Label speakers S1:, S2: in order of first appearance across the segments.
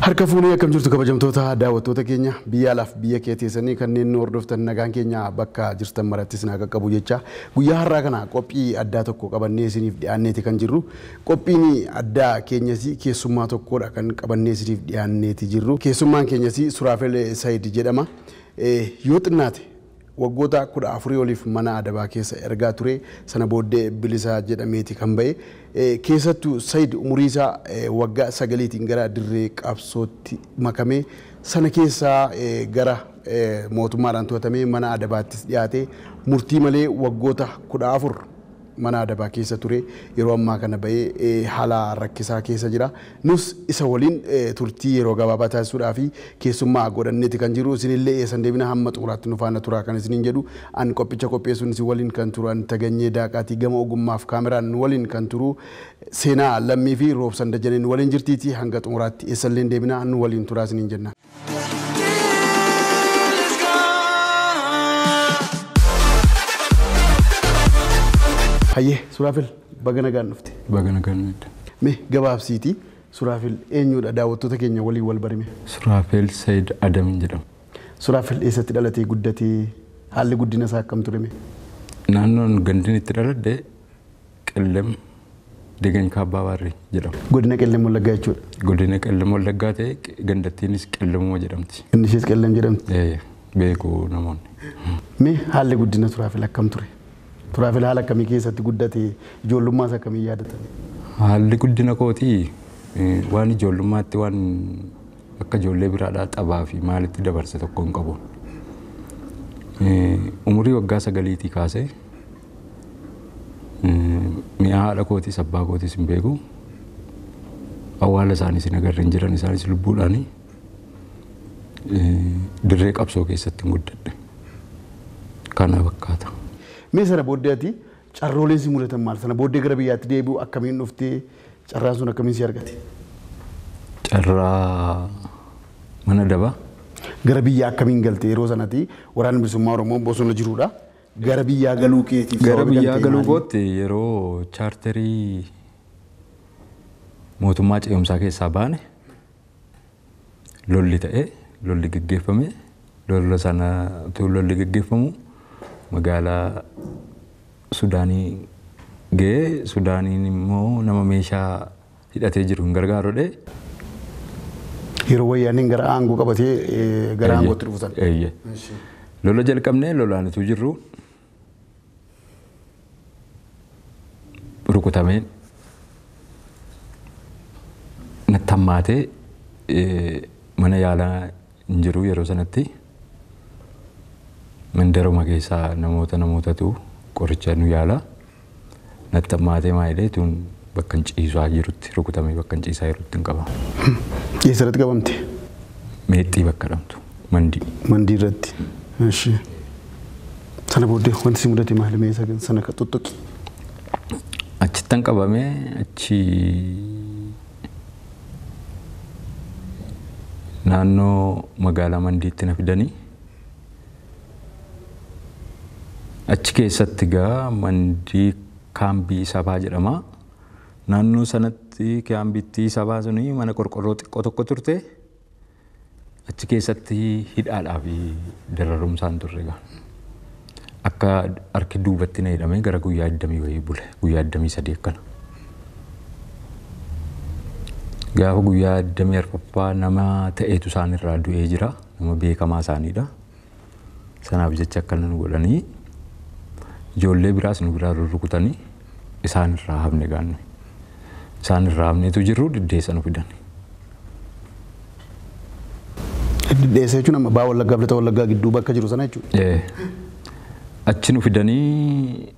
S1: Harka fuunee akkam jirtu kabajamtoota daawwattoota keenya biyya alaaf biyya kee teessanii kanneen nu hordoftan nagaan keenya bakka jirtan maratti isin haa qaqqabu jecha guyyaa har'aa kana qophii addaa tokko qabannee isiniif dhiyaanneeti kan jirru. Qophiin addaa keenyas keessummaa tokkodha kan qabannee isiniif dhiyaanneeti jirru. Keessummaan keenyas Suraafel Sayid jedhama. Yoo xinnaate waggoota 14 oliif mana adabaa keessa ergaa ture, sana booddee bilisa jedhameeti kan ba'e. Keessattuu Sayid umurii isaa waggaa 9tiin gara dirree qabsootti makamee, sana keessaa gara mootummaadhaan to'atamee mana adabaattis dhiyaate, murtii malee waggoota 14 mana adabaa keessa ture. Yeroo ammaa kana ba'ee haala rakkisaa keessa jira. Nus isa waliin turtii yeroo gabaabaa taasisuudhaa fi keessummaa godhanneeti kan jiru. Isinillee eessan deebina, hamma xumuraatti nu faana turaa kan isiniin jedhu. An qophicha qopheessuun isin waliin kan turan Taganyee Daaqaatii, gama ogummaaf kaameraan nu waliin kan turu Seenaa Lammii fi Roobsan Dajaneen nu waliin jirtiiti. Hanga xumuraatti eessallee deebina, nu waliin turaa isiniin jenna. Hayyee Suraafel, baga nagaan dhufte.
S2: Baga nagaan dhufte.
S1: Mee gabaabsiiti Suraafel eenyudha, daawwattoota keenya waliin wal barime.
S2: Suraafel Sayid Adamin jedhama.
S1: Suraafel eessatti dhalatee guddatee, haalli guddina isaa akkam ture mee?
S2: Naannoon gandin itti dhaladhe Qellem Degan Kaabbaa Baarrii jedhama.
S1: Godina Qellem Wallaggaa jechuudha.
S2: Godina Qellem Wallaggaa ta'e gandattiinis Qellemuma jedhamti.
S1: Inni ishees Qellem jedhamti.
S2: Beeku namoonni.
S1: Mee haalli guddina Suraafel akkam ture? Suraafel haala akkamii keessatti guddate, ijoollummaas akkamii yaadatan?
S2: Haalli guddina kootii waan ijoollummaatti waan akka ijoollee biraadhaa taphaa fi maalitti dabarse tokko hin qabu. Umurii waggaa 9tii kaasee mi'a haadha kootiis abbaa kootiis hin beeku. Awwaala isaaniis hin agarre, hin jiran isaanis lubbuudhaani. Dirree qabsoo keessatti hin guddadhe. Kana fakkaata.
S1: Mee sana booddee ati carrooleen si mudatan maal? Sana booddee gara biyyaatti deebi'u akkamiin dhuftee, carraan sun akkamiin si argate?
S2: Carraa mana dabaa.
S1: Gara biyyaa akkamiin galte? Yeroo sanatti waraanni bilisummaa Oromoo bosona jirudha. Gara biyyaa galuu keetiif
S2: Gara biyyaa galuu kootti yeroo chaarterii mootummaa ce'umsaa keessaa baane lolli ta'e, lolli geggeeffame. Lola sana utuu lolli geggeeffamu magaalaa Sudaanii ga'ee, Sudaaniin immoo nama meeshaa hidhatee jiru hin gargaaru jedhee.
S1: Yeroo wayyaaniin gara aangoo qabatee gara aangootti dhufu sana.
S2: Lola jalqabnee lolaan utuu jirru rukutamee natti hammaatee mana yaalaa hin jiru yeroo sanatti. Mandaruma keessaa namootatu qoricha nu yaala. Natti hammaatee maayilee tun bakka hin ciisaa jirutti rukutamee bakka hin ciisaa jirutti hin qaba.
S1: Eessarratti qabamte?
S2: Meexxii bakka dhamtu. Mandii.
S1: Mandii irratti. Sana booddee wanti si mudate maali, mee sana tuttuqi?
S2: Achittan qabamee achi naannoo magaalaa Mandiitti na fidanii, achi keessatti gaa Mandii kaambii sabaa jedhama. Naannoo sanatti kaambiittii sabaa suni mana qorqorroo xiqqoo tokko turte. Achi keessatti hidhaadhaa fi dararumsaan turre gaa. Akka harki duubatti na hidhamee gara guyyaa 20 wayii bule. Guyyaa 23 akkana. Gaafa guyyaa 24ffaa nama ta'eetu isaan irraa du'ee jira. Nama beekamaa isaaniidha. Sanaaf jecha akkana nu godhanii ijoollee biraas nu biraa rurrukutanii isaan irraa hafne gaanne. Isaan irraa hafneetu jirru diddeessa nu fidan.
S1: Diddeessa jechuun amma Ba'a Wallaggaa fi Lixa Wallaggaa gidduu bakka jiru sana jechuudha.
S2: Achi nu fidanii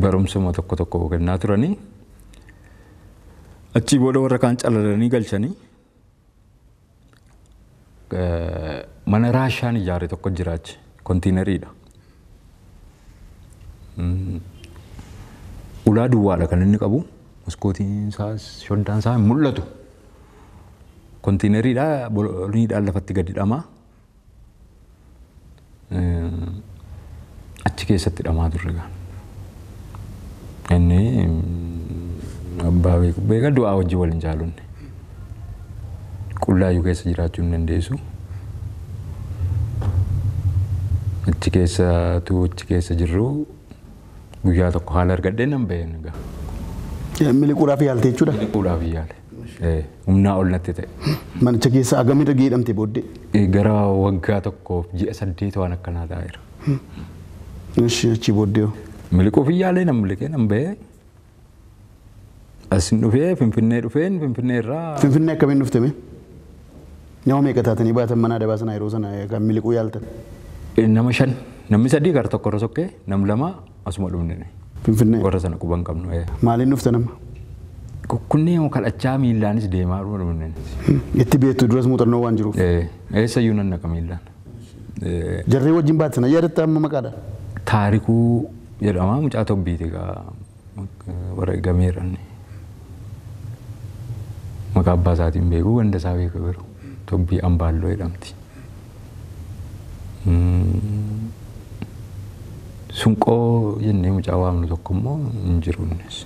S2: barumsuma tokko tokko kennaa turanii, achii booda warra kaan calalanii galchanii mana Raashaan ijaare tokko jira achi, kontiineriidha. Ulaa duwwaadha kan inni qabu, maskootiin isaas shoddaan isaa hin mul'atu. Kontiineriidha, boloniidhaan lafatti gadi hidhama. Achi keessatti hidhamaa turre gaa. Inni abbaa beeku beeka, du'aa wajjin wal hin jaalonne. Qullaayyuu keessa jiraachuu hin dandeessu. Achi keessa achi keessa jirru guyyaa tokko haala argadhee nan ba'e egaa.
S1: Miliquudhaaf yaalte jechuudha?
S2: Miliquudhaaf yaale. Humnaa ol natti ta'e.
S1: Manicha keessa hagamii hidhamte booddee?
S2: Gara waggaa tokkoof ji'a 8 waan akkanaa ta'eera.
S1: Ishi achi booddee hoo?
S2: Miliquuf yaalee nan miliqee nan ba'e. Asin dhufee Finfinnee dhufeen Finfinnee irraa.
S1: Finfinnee akkamiin dhufte mee? Nama meeqa taatanii baatan mana adabaa sana yeroo sana kan miliquu yaaltan?
S2: Nama 5, namni 3 gara tokko irra sokkee, namni 2 asuma dhumne.
S1: Finfinnee.
S2: Warra sana quban qabnu.
S1: Maaliin dhuftan amma?
S2: Kukkunnee kadhachaa miillaanis deemaa dhumne.
S1: Itti beektu duras muuxannoo waan jiruuf.
S2: Eessayyuu nan naqa miillaan.
S1: Jarree wajjin baatan yaadatta amma maqaadha?
S2: Taarikuu jedhama mucaa Tobbiiti egaa warra gameera inni. Maqaa abbaa isaatiin beeku ganda isaa beeka garuu Tobbii Ambaalloo jedhamti. Sunqoo jennee mucaa waamnu tokko immoo hin jiru innis.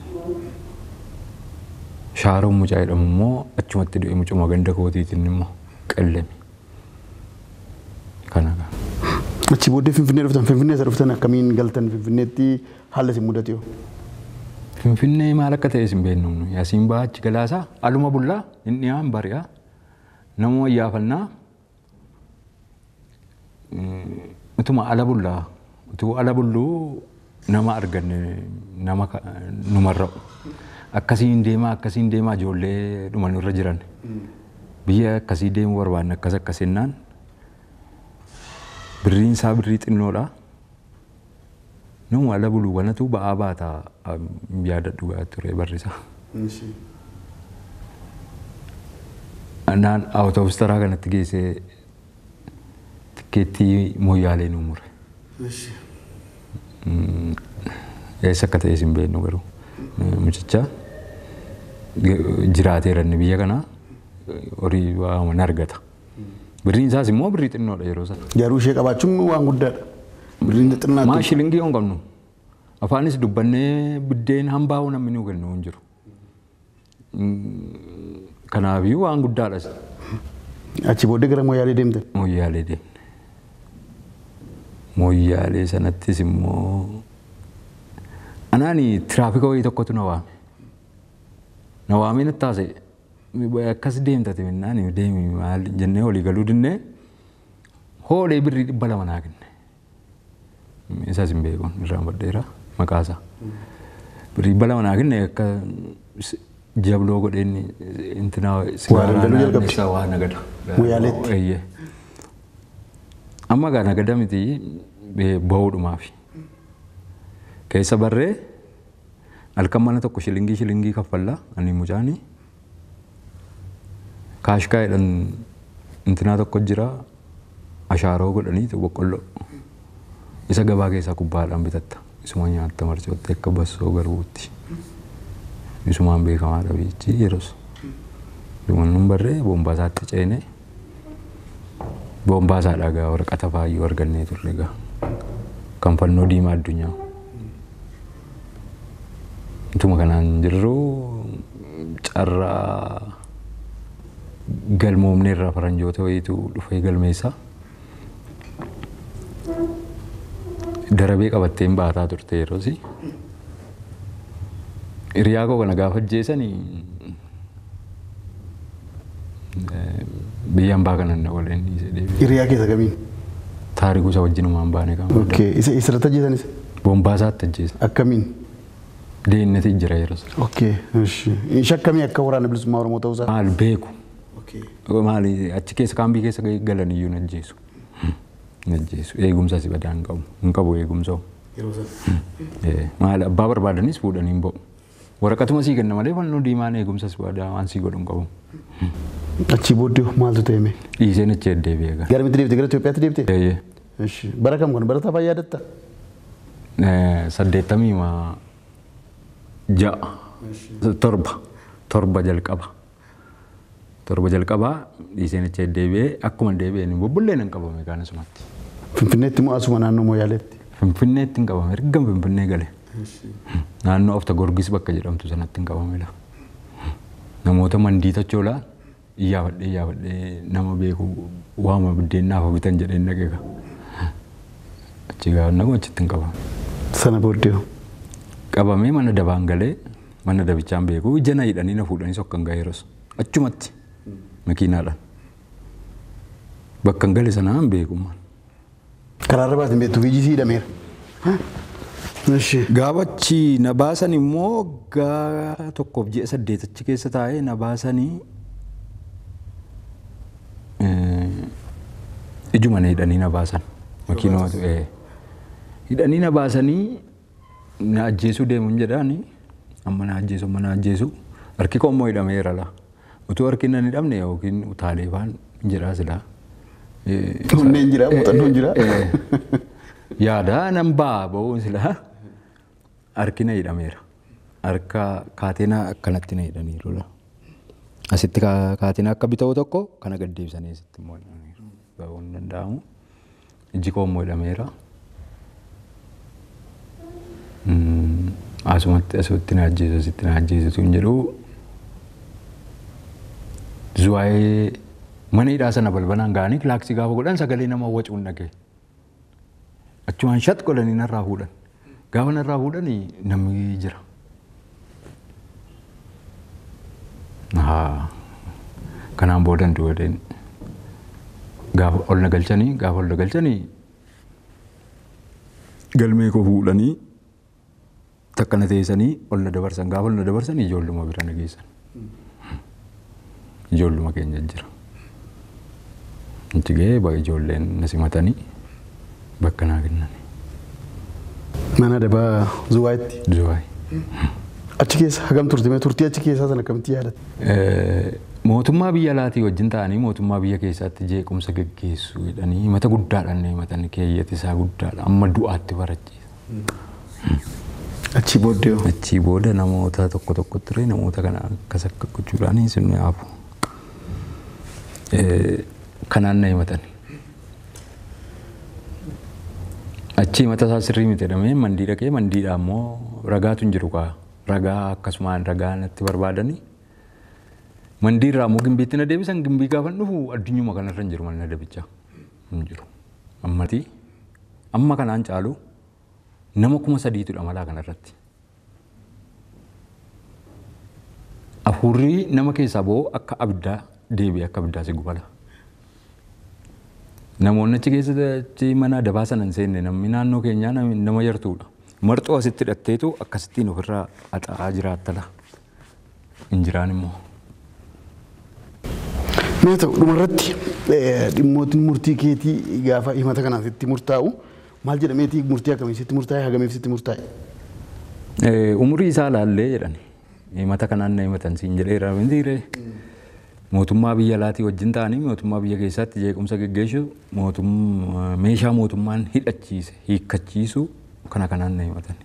S2: Shaaroon mucaa jedhamu immoo achumatti du'e mucuma ganda kootiitiin immoo qelleme. Kana gaa.
S1: Achi booddee Finfinnee dhuftan, Finfinnee isa dhuftan akkamiin galtan Finfinneetti haala isin mudate hoo?
S2: Finfinnee maal akka ta'e isin beeknu nuyi. Asiin bahaa achi galaasaa aluma bullaa hin dhiyaan bari'aa nama wayyaafannaa utuma ala bullaa utuu ala bulluu nama arganne nama numarra'u. Akkasiin deemaa ijoollee dhuma nurra jiran. Biyya akkasii deemuu barbaanne akkas akkasinnaan birriin isaa birrii xinnoodha. Nama ala buluu kanatu ba'aa baata yaadadhu gaa ture barrisaa. Naan awutoobis taraa kanatti geessee tikkeettii Moyyaalee nu mure. Eessa akka ta'es hin beeknu garuu mucicha jiraateera inni biyya kana horii waa argata. Birriin isaas immoo birrii xinnoodha yeroo sana.
S1: Garuu ishee qabaachuun waan guddaadha. Birriin xinnaatu.
S2: Maa shilingii hin qabnu. Afaanis dubbannee biddeen hambaa namni nu kennu hin jiru. Kanaafiyyuu waan guddaadha.
S1: Achi booddee gara Moyyaalee deemte?
S2: Moyyaalee deemne. Moyyaalee sanattis immoo anaani tiraafika wayii tokkotu na waame. Na waamee natti haasa'e. Akkas deemtate minnaan deemi maal jennee walii galuu dinnee hoolee birrii 200 naa kenne. Isaas hin beeku irraan badheera maqaa isaa. Birrii 200 naa kenne akka jabloo godheen intinaa
S1: Waa daldaluu jalqabde?
S2: Waa nagada.
S1: Moyyaaleetti?
S2: Amma gaa nagada miti bahuudhumaafi. Keessa barree halkan mana tokko shilingii kaffallaa ani mucaani. Kaashkaa jedhan intinaa tokko jira ashaaroo godhanii boqqolloo. Isa gabaa keessaa kubbaadhaan bitatta. Isuma nyaatta marcootti akka bassoo garbuutti. Isumaan beekamaadha biyyichi yeroos. Dhumannuun barree Bombaasaatti ceene. Bombaasaadha gaa waraqata faayyoo argannee turre gaa. Kan fannoo diimaa addunyaa. Utuma kanaan jirru carraa galmoomne irraa faranjoota wayiitu dhufee galmeessa. Darabee qabatteen baataa turte yeroosi. Hiriyaa koo kana gaafa ajjeesanii biyya hambaa kanan na waliin dhiisee deebi'e.
S1: Hiriyaa keessa kamiin?
S2: Taarikuu isa wajjinumaan baane kan guddaa.
S1: Okay. Isa isirratti ajjeesanis?
S2: Bombaasaatti ajjeesan.
S1: Akkamiin?
S2: Deenneti jira yeroo sana.
S1: Okay. Shakkamii akka waraana bilisummaa Oromoo ta'uusaa?
S2: Maal beeku?
S1: Okay.
S2: Maali achi keessa kaambii keessa galan iyyuu hin ajjeesu. Hin ajjeesu. Eegumsa si badaa hin qabu. Hin qabu eegumsa.
S1: Yeroo sana.
S2: Maal abbaa barbaadanis fuudhanii hin ba'u. Waraqatuma sii kenna malee fannoo diimaan eegumsa si badaa waan sii godhu hin qabu.
S1: Achi booddee maaltu ta'e mee?
S2: Dhiiseen achi deddeebi'ee gara.
S1: Garamitti deebite? Gara Itoophiyaatti deebite?
S2: Eeyyee.
S1: Ishi. Bara kam kun barataa fayyaa yaadatta?
S2: 86 7 jalqaba. 7 jalqabaa dhiiseen achi deddeebi'ee akkuma deebi'een bubbulleen hin qabame kaan asumatti.
S1: Finfinneetti moo asuma naannoo Moyyaaleetti?
S2: Finfinneetti hin qabame erga Finfinnee gale. Naannoo Ofta Gorgis bakka jedhamtu sanatti hin qabame la. Namoota mandii tochoolaa Iyyaafadhee nama beeku waama biddeen naaf bitan jedheen dhaqee. Achi gaafa naqu achitti hin qabame.
S1: Sana booddee hoo?
S2: Qabamee mana dabaan galee mana dabichaan beeku ija na hidhanii na fuudhanii sokkan gaheeros achumatti makiinaadhaan. Bakka hin gale sanaa hin beeku.
S1: Karaarra baatiin beektu iji si hidhameera.
S2: Gaafa achi na baasan immoo waggaa tokkoof ji'a 8 achi keessa taa'ee na baasanii ijuma na hidhanii na baasan. Makiinumatu hidhanii na baasanii na ajjeesuu deemuun jedhaani amma na ajjeesu amma na ajjeesu harki koo immoo hidhameera laa. Utuu harki na hin hidhamne yookiin utaalee faan jedhaa silaa.
S1: Onneen jira muuxannoon jira.
S2: Yaada nan ba'a ba'uun silaa harki na hidhameera. Harka kaateenaa akkanatti na hidhaniiru laa. Asitti kaateenaa akka bita'u tokko kana gad deebisanii asitti immoo hidhaniiru. Ba'uun hin danda'amu. Iji koo immoo hidhameera. Asumatti asitti na ajjeesu asitti na ajjeesu hin jedhu. Zuwaayee mana hidhaa sana balbalaan ga'anii kilaaksii gaafa godhan sagalee nama wacuun dhaga'e. Achumaan shat godhanii narraa fuudhan. Gaafa narraa fuudhanii namni jira. Kanaan booda hin du'e. Gaafa ol na galchanii galmee koo fuudhanii takka na teessanii ol na dabarsan. Gaafa ol na dabarsan ijoolluma bira na geessan. Ijoolluma keenya jira. Achi ga'ee ijoolleen na simatanii bakka naa kennan.
S1: Mana adabaa Zuwaayitti?
S2: Zuwaay.
S1: Achi keessa hagam turte? Mee turtii achi keessaa sana akkamitti yaadatta?
S2: Mootummaa biyya alaatii wajjin ta'anii mootummaa biyya keessaatti jeequmsa geggeessu jedhanii himata guddaadhaan himatan keeyyati isaa guddaadha. Amma du'aatti barachiisa.
S1: Achii booddee hoo?
S2: Achii booda namoota tokko tokko ture namoota kana akkas akka gochuudhaan sinni haafu. Kanaan na himatan. Achii mata isaa sirrii miti jedhamee mandii dhaqee mandiidhaa immoo ragaatu hin jiru kaa. Ragaa akkasumaan ragaa natti barbaadanii. Mandii irraa immoo gimbiitti na deebisan gimbii gaafa dhufu addunyuma kanarra hin jiru manni adabichaa. Hin jiru. Ammati amma kanaan caalu nama 3000 malaa kanarratti. Afuurri nama keessaa ba'u akka abiddaa deebi'ee akka abiddaa si gubala. Namoonni achi keessatti mana adabaa sana hin seenne namni naannoo keenyaa nama yartuudha. Marxoo asitti hidhatteetu akkasittiin ofirraa haxaa'aa jiraattala. Hin jiraan immoo.
S1: Mee ta'u dhumarratti dhimmootni murtii keetii gaafa himata kanaaf sitti murtaa'u maal jedhameetii murtii akkamii sitti murtaa'e hagamiif sitti murtaa'e?
S2: Umurii isaa laallee jedhani. Himata kanaan na himatan siin jedheera mitiiree. Mootummaa biyya alaatii wajjin ta'anii mootummaa biyya keessaatti jeequmsa geggeessu meeshaa mootummaan hidhachiise hiikkachiisu kana kanaan na himatan.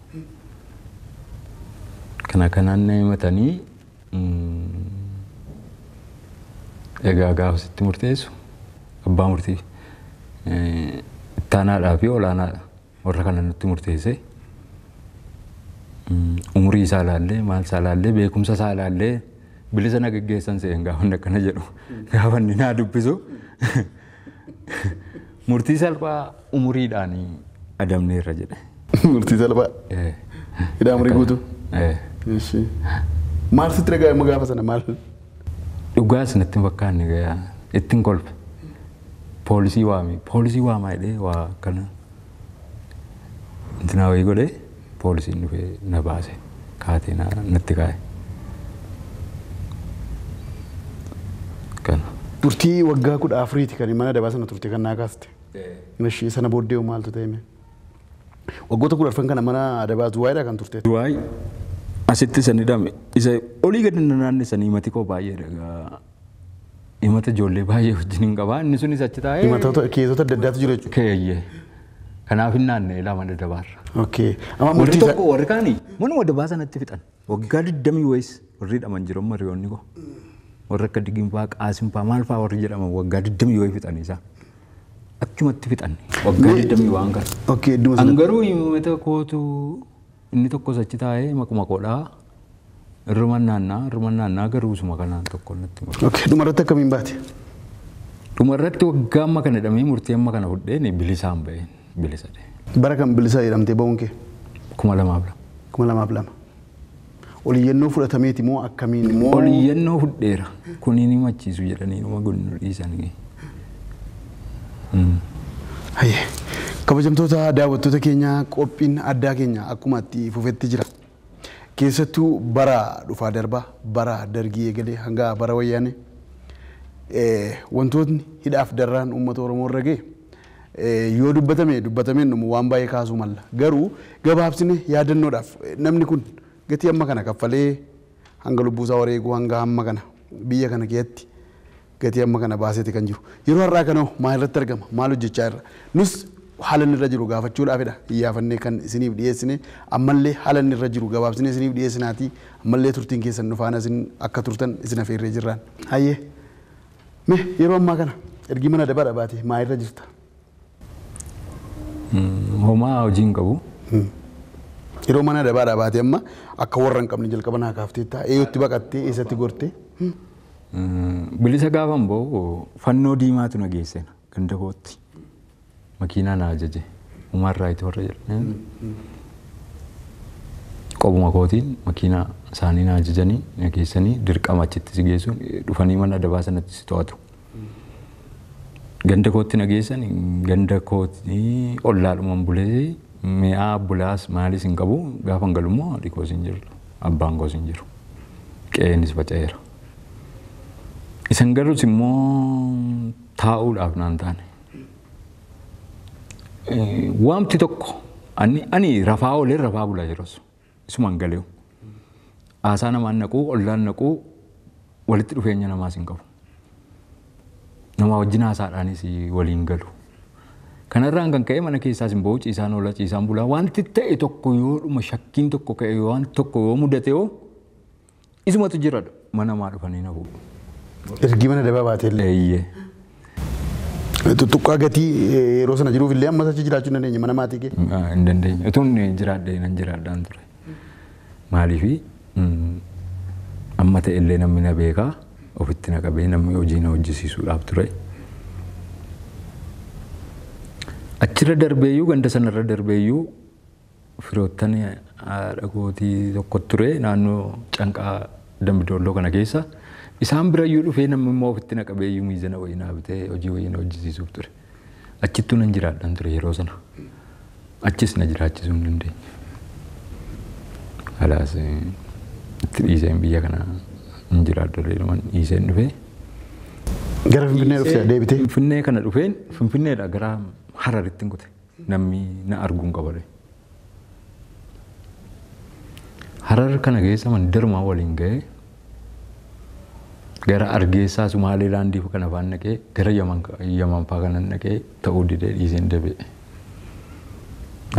S2: Kana kanaan na himatanii egaa gaafa sitti murteessu abbaa murtii ittaanaadhaa fi olaanaadha warra kana nutti murteesse. Umurii isaa laallee maal isaa laallee beekumsa isaa laallee bilisa na geggeessan se'een gaafa inni akkana jedhu gaafa inni naa dubbisu murtii salphaa umuriidhaan adamneerra jedhe.
S1: Murtii salphaa? Hidhaa umurii guutuu? Maal sitti dhaga'ame gaafa sana maal?
S2: Dhugaas natti hin fakkaanne ittiin kolfe. Poolisii waami poolisii waamaa jedhee waa akkana intinaa wayii godhee poolisiin dhufee na baase kaatee natti kaa'e. Kana.
S1: Turtii waggaa 14 kan mana adabaa sana turte kan naa kaaste. Ishee sana booddee maaltu ta'e mee? Waggoota 14 kana mana adabaa Zuwaayidha kan turte.
S2: Zuwaay asitti san hidhame isa olii gadi na naannesanii himati koo baay'eedha. Himata ijoollee baay'ee wajjin hin qabaa inni sunis achi taa'ee.
S1: Himatoota keezota adda addaatu jiru jechuudha.
S2: Keeyyee. Kanaaf hin naanna'e lama dadabaarra.
S1: Okay. Amma
S2: Warri
S1: murtii
S2: tokko warri kaanii manuma dabaa sanatti fixan. Waggaa 20 wayis warri hidhaman jiru amma hiriyoonni koo. Warri akka Diginfaa, Qaasimfaa maal faa warri jedhaman waggaa 20 wayii fixan isaan. Achumatti fixan waggaa 20 waan kana.
S1: Okay, idduma sana.
S2: An garuu himata kootu inni tokkos achi taa'ee maquma koodhaa Irruma naannaa garuu suma kanaan tokko natti mul'ata.
S1: Okay, dhumarratti akkamiin baate?
S2: Dhumarratti waggaa amma kana hidhamee murtii amma kana fudheen bilisaan ba'een bilisa ta'e.
S1: Bara kan bilisa jedhamtee ba'uun kee?
S2: 2002.
S1: 2002. Oliyyannoo fudhatameeti moo akkamiin moo?
S2: Oliyyannoo fudheera. Kuniin himachiisu jedhanii dhuma gonnu dhiisanii.
S1: Hayyee. Kabajamtoota daawwattoota keenya qophiin addaa keenya akkuma itti fufetti jira. Keessattuu bara dhufaa darbaa bara dargii eegalee hanga bara wayyaanee wantootni hidhaaf darraan uummata Oromoo irra ga'e yoo dubbatameen dhumu waan baay'ee kaasuu malla. Garuu gabaabsine yaadannoodhaaf namni kun gatii amma kana kaffalee hanga lubbuusaa wareeguu hanga amma kana biyya kana keessatti gatii amma kana baaseeti kan jiru. Yeroo har'aa kana maal irratti argama? Maal hojjechaa jirra? Nus haala inni irra jiru gaafachuudhaafidha. Iyyaafannee kan isiniif dhiyeessine ammallee haala inni irra jiru gabaabsine isiniif dhiyeessinaatii ammallee turtiin keessan nu faana isin akka turtan isin afeerree jirraan. Hayyee mee yeroo ammaa kana ergi mana dabaa baate maal irra jirta?
S2: Homaa hojii hin qabu.
S1: Yeroo mana dabaa baate amma akka warra hin qabne jalqaba naa kaafteetta eeyyutti baqattee eessatti gortee?
S2: Bilisa gaafan ba'u fannoo diimaatu na geessena ganda kootti. Makiinaa na ajaje umarraa itti warra jedhan. Qobuma kootiin makiinaa isaanii na ajajanii na geessanii dirqama achitti si geessuun dhufanii mana adabaa sanatti si to'atu. Ganda kootti na geessan ganda kootti ollaadhumaan bulee mi'aa bulaas maalis hin qabu gaafan galummoo haadhi koos hin jiru abbaan koos hin jiru qe'eenis faca'eera. Isan garus immoo taa'uudhaaf naan taane. Waamti tokko ani rafaa oolee rafaa bulaa jirus isumaan galeewu. Haasaa namaan naquu ollaan naquu walitti dhufeenya namaas hin qabu. Nama wajjin haasaadhaanis waliin galu. Kanarraan kan ka'e mana keessaas hin ba'u ciisaan oola ciisaan bulaa wanti ta'e tokko yoodhuma shakkiin tokko ka'e waan tokko yoo mudate yoo isumatu jira mana namaa dhufanii na fuudhu.
S1: Ergi mana dabaa baatee illee.
S2: Eeyyee.
S1: Tuttuqqaa gatii yeroo sana jiruuf illee ammas achi jiraachuu hin dandeenye mana maatii kee.
S2: Hin dandeenye. Utuun jiraadhee nan jiraadhaan ture. Maaliifi amma ta'e illee namni na beekaa ofitti na qabee namni hojii na hojjisiisuudhaaf ture. Achirra darbeeyyuu ganda sanarra darbeeyyuu firoottan haadha kootii tokko ture naannoo canqaa Dambidolloo kana keessa. Isaan birayyuu dhufee namni immoo ofitti na qabeeyyuu miizana wayii naa bitee hojii wayii na hojjisiisuuf ture. Achittuu nan jiraadhaan ture yeroo sana. Achis na jiraachisuu hin dandeenye. Halaas itti dhiiseen biyya kana hin jiraadhu dhuman dhiiseen dhufee.
S1: Gara Finfinnee dhuftee deebitee?
S2: Finfinnee kana dhufeen Finfinneedha gara Hararitti hin kute. Namni na arguun qabale. Harar kana keessa mandarumaa waliin ga'ee gara Argeessaa Sumaaleelaandii kana faan naqee gara Yaman faa kana naqee ta'uu didee dhiiseen deebi'e.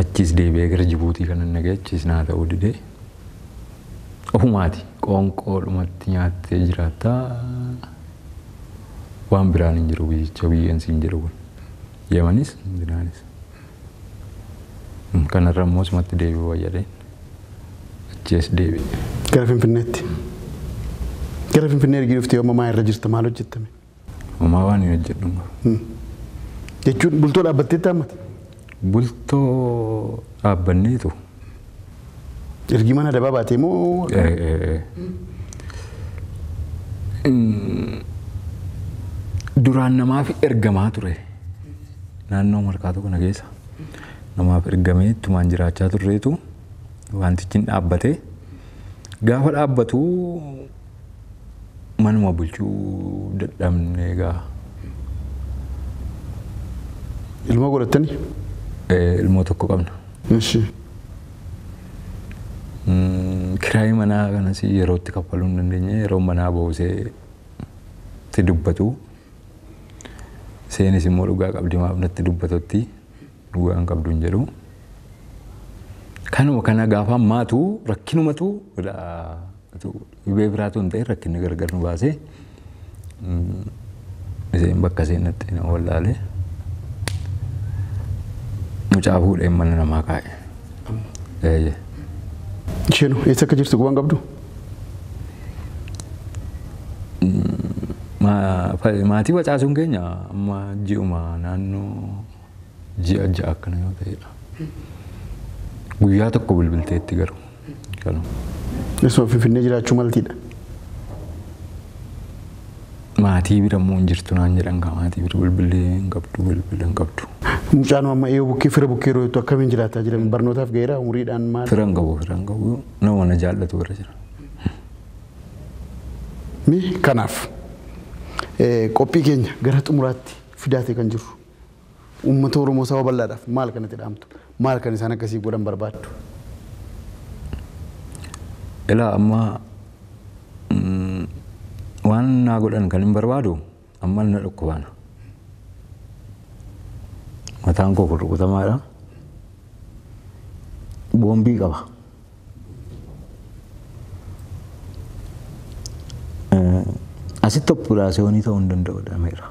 S2: Achis deebi'ee gara Jibuutii kana naqee achis naa ta'uu didee. Ofumaati qoonqoodhumatti nyaattee jiraatta waan biraan hin jiru biyyicha biyyeen siin jiru kun. Yamanis biraanis. Kanarra immoo sumatti deebi'uu wayyadeen achiis deebi'e.
S1: Gara Finfinneetti. Gara Finfinnee ergi dhuftee amma maal irra jirta maal hojjettame?
S2: Homaa waan hin hojjedhu.
S1: Jechuun bultoo dhaabbatteetti hammate?
S2: Bultoo dhaabbanneetu.
S1: Ergi mana dabaa baatee moo?
S2: Duraan namaaf ergamaa ture. Naannoo Markaatoo kana keessa namaaf ergamee ittumaan jiraachaa turreetu wantichi hin dhaabbate. Gaafa dhaabbatu manuma bulchuu dadhabne egaa.
S1: Ilmoo godhattanii?
S2: Ilmoo tokko qabna.
S1: Ishi.
S2: Kiraayii manaa kanas yerootti kaffaluu hin dandeenye yeroo manaa bahuusee itti dubbatu. Seenis immoo dhugaa qabdi maaf natti dubbatutti dhugaa hin qabdu hin jedhu. Kanuma kana gaafa ammaatu rakkinumatu dhibee biraatu hin ta'in rakkinni gargar nu baasee isheen bakka seenatti na wallaalee mucaa fuudheen mana namaa kaa'e.
S1: Isheen eessa akka jirtu quban qabdu?
S2: Maatii facaasuun keenya amma ji'uma naannoo ji'a ja'a akkana yoo ta'edha. Guyyaa tokko bilbilteetti garuu.
S1: Isuma Finfinnee jiraachuu maltiidha.
S2: Maatii bira immoo hin jirtu naan jedhan kaa maatii bira bilbilee hin qabdu bilbila hin qabdu.
S1: Mucaan amma eeyoo bukkee fira bukkee yeroo jettu akkamiin jiraataa jira? Barnootaaf ga'eera umuriidhaan maal?
S2: Fira hin qabu nama na jaallatu bira jira.
S1: Mi kanaaf qophii keenya gara xumuraatti fidaatee kan jiru uummata Oromoo saba bal'aadhaaf maal kanatti dhaamtu? Maal kan isaan akkasii godhan barbaaddu?
S2: Ilaa amma waan naa godhan kan hin barbaadu amma na dhukkubaana. Mataan koo kun rukutamaadha. Boombii qaba. Asitti oppiraasiyoonii ta'uu hin danda'u jedhameera.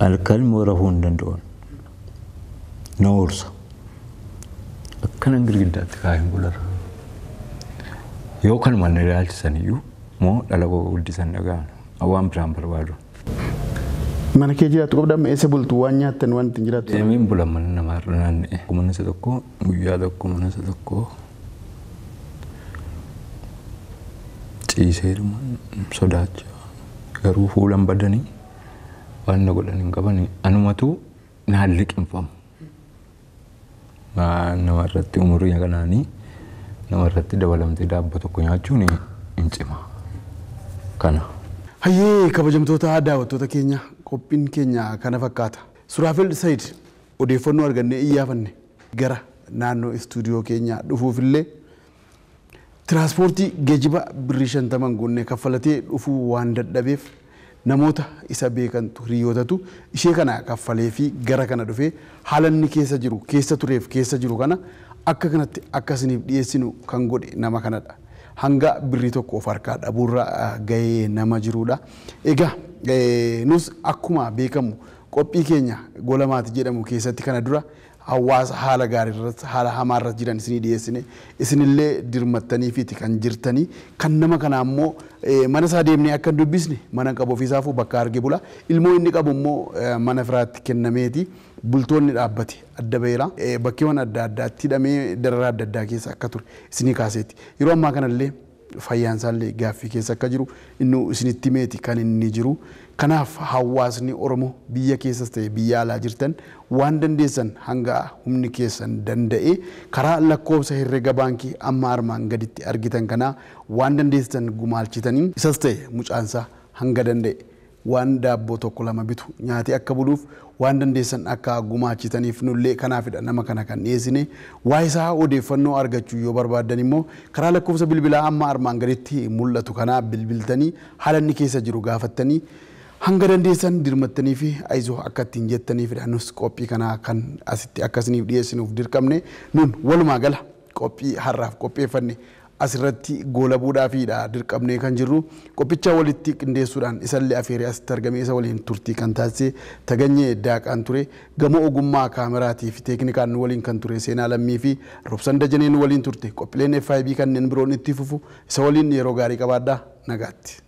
S2: Halkan immoo rafuu hin danda'u. Na hoorsa. Akkanan girgiddaatti kaa'een bulara. Yoo kanuma na ilaalchisan iyyuu moo dhala koo guddisan dhaga'an waan biraan barbaadu.
S1: Mana kee jiraattu qabda amma eessa bultu waan nyaattan waan ittiin jiraattu?
S2: Deemeen bula mana namaarra naanna'e. Mana isa tokko guyyaa tokko mana isa tokko ciiseeruma sodaacha garuu fuulan badanii waan na godhan hin qabani anumatu naan liqinfamu. Namarratti umurii kanaanii namarratti dabalamtee daabboo tokko nyaachuun hin cima. Kana.
S1: Hayyee kabajamtoota daawwattoota keenya qophiin keenya kana fakkaata. Suraafel Sayid odeeffannoo argannee iyyaafanne gara naannoo istuudiyoo keenyaa dhufuufillee tiraanspoortii geejiba birrii 50 guunnee kaffalatee dhufuu waan dadhabeef namoota isa beekantu hiriyootatu ishee kana kaffalee fi gara kana dhufee haala inni keessa jiru keessa tureef keessa jiru kana akka kanatti akka isiniif dhiyeessinu kan godhe nama kanadha. Hanga birrii tokko of harkaa dhabuurra gahee nama jirudha. Egaa nus akkuma beekamu qophii keenya gola maatii jedhamu keessatti kana dura hawaasa haala gaarii irratti haala hamaa irratti jiran isinii dhiyeessine isinillee dirmattanii fi kan jirtanii kan nama kana ammoo mana isaa deemnee akka hin dubbisne mana qabu ofiisaafuu bakka arge bula ilmoo inni qabu immoo mana firaatti kennameeti bultoonni dhaabbate adda baheera bakkeewwan adda addaatti hidhamee dararaa adda addaa keessa akka ture isinii kaaseeti yeroo ammaa kanallee fayyaan isaallee gaaffii keessa akka jiru inni isinitti meeti kan inni jiru. Kanaaf hawaasni Oromoo biyya keessas ta'e biyya alaa jirtan waan dandeessan hanga humni keessan danda'e karaa lakkoofsa herrega baankii amma armaan gaditti argitan kanaa waan dandeessan gumaalchitanii isas ta'e mucaansaa hanga danda'e waan daabboo tokko lama bitu nyaatee akka buluuf waan dandeessan akka gumaachitaniif nullee kanaafidha nama kana kan dhiyeessine waa isaa odeeffannoo argachuu yoo barbaaddan immoo karaa lakkoofsa bilbilaa amma armaan gaditti mul'atu kanaa bilbiltanii haala inni keessa jiru gaafattanii hanga dandeessan dirmattanii fi ayizoo akka ittiin jettaniifidha nus qophii kanaa kan asitti akkasiniif dhiyeessinuuf dirqamne nun walumaa gala qophii har'aaf qopheeffanne asirratti goolabuudhaafiidha dirqamnee kan jirru qophicha walitti qindeessuudhaan isallee afeeree asitti argame isa waliin turtii kan taasise Taganyee Daaqaan ture gamoo ogummaa kaameraatii fi teeknikaan waliin kan ture Seenaa Lammii fi Robsan Dajaneen waliin turte qophiileen FIB kanneen biroon itti fufu isa waliin yeroo gaarii qabaadhaa nagaatti.